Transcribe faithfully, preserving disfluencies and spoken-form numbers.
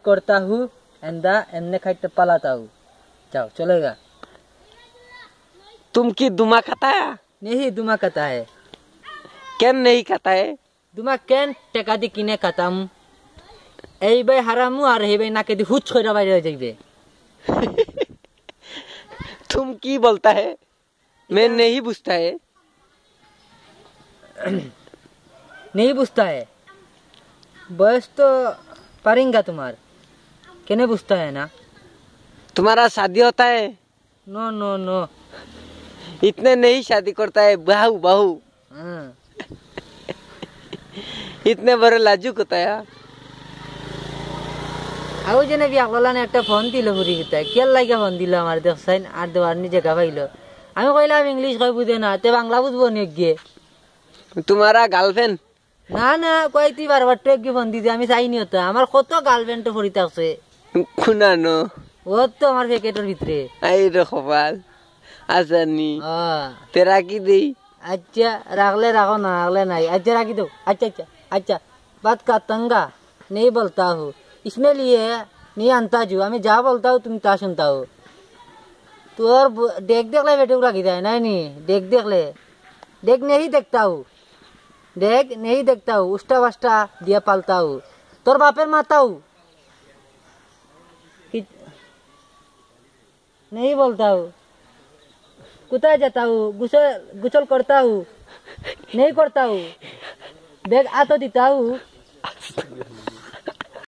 करता हूँ, एंदा एमने खाइट पालाता हूँ। जाओ, चलेगा। तुम की धुमा खाता है? नहीं, धुमा खाता है। কেন নেই খাতা হে? ধুমা কেন টেকা দি কিনে খাতাম? এই বাই হারামু আর এই বাই নাকে দি হুচ কইরা বাইরে হয়ে যাইবে। तुम কি বলতা হে? मैं नहीं বুঝতা হে। नहीं বুঝতা হে। বয়স তো পারিঙ্গা তোমার। কেনে বুঝতা হে না? तुम्हारा शादी होता है? No, no, no. इतने नहीं शादी करता है, बाहू, बाहू। हाँ। इतने बड़े लाजू कोता है। আউ যেন বিয়া করলাম, একটা ফোন দিল হুরি কিতা। কিয়ার লাগি ফোন দিল আমার দেখছইন, আর দেওয়ার নি জাগা পাইল। আমি কইলাম, "ইংলিশ কই বুঝে না, তে বাংলা বুঝবো নি গিয়ে?" तुम्हारा गर्लफ्रेंड? না, না, কই তুই বারবার তো গিয়ে ফোন দিতে, আমি চাইনি হতো। আমার কত গার্লফ্রেন্ড তো পড়ি থাকছে। কোনানো? ও তো আমার প্যাকেটর ভিতরে। আই রে কপাল, আসানি। ও। তে রাখি দেই। আচ্ছা, রাখলে রাখো, না রাখলে নাই। আচ্ছা, রাখি দেও। আচ্ছা, আচ্ছা, আচ্ছা। बात का तंगा नहीं बोलता हूँ, इसमें लिए नहीं आनता जू। আমি যা বলতা হুঁ, তুমি তা শুনতা হুঁ। তোর ব-, ডেক দেখলে বেটুক লাগি যায়, নাই নি? ডেক দেখলে। ডেক নেই দেখতা হুঁ। ডেক নেই দেখতা হুঁ, উষ্টা বাষ্টা দিয়া পালতা হুঁ। তোর বাপের মাতাও। কি-, नहीं बोलता हूँ। कुत्ता जाता हूँ, गुसल, गुसल करता हूँ। नहीं करता हूँ। बैग आ तो देता हूँ।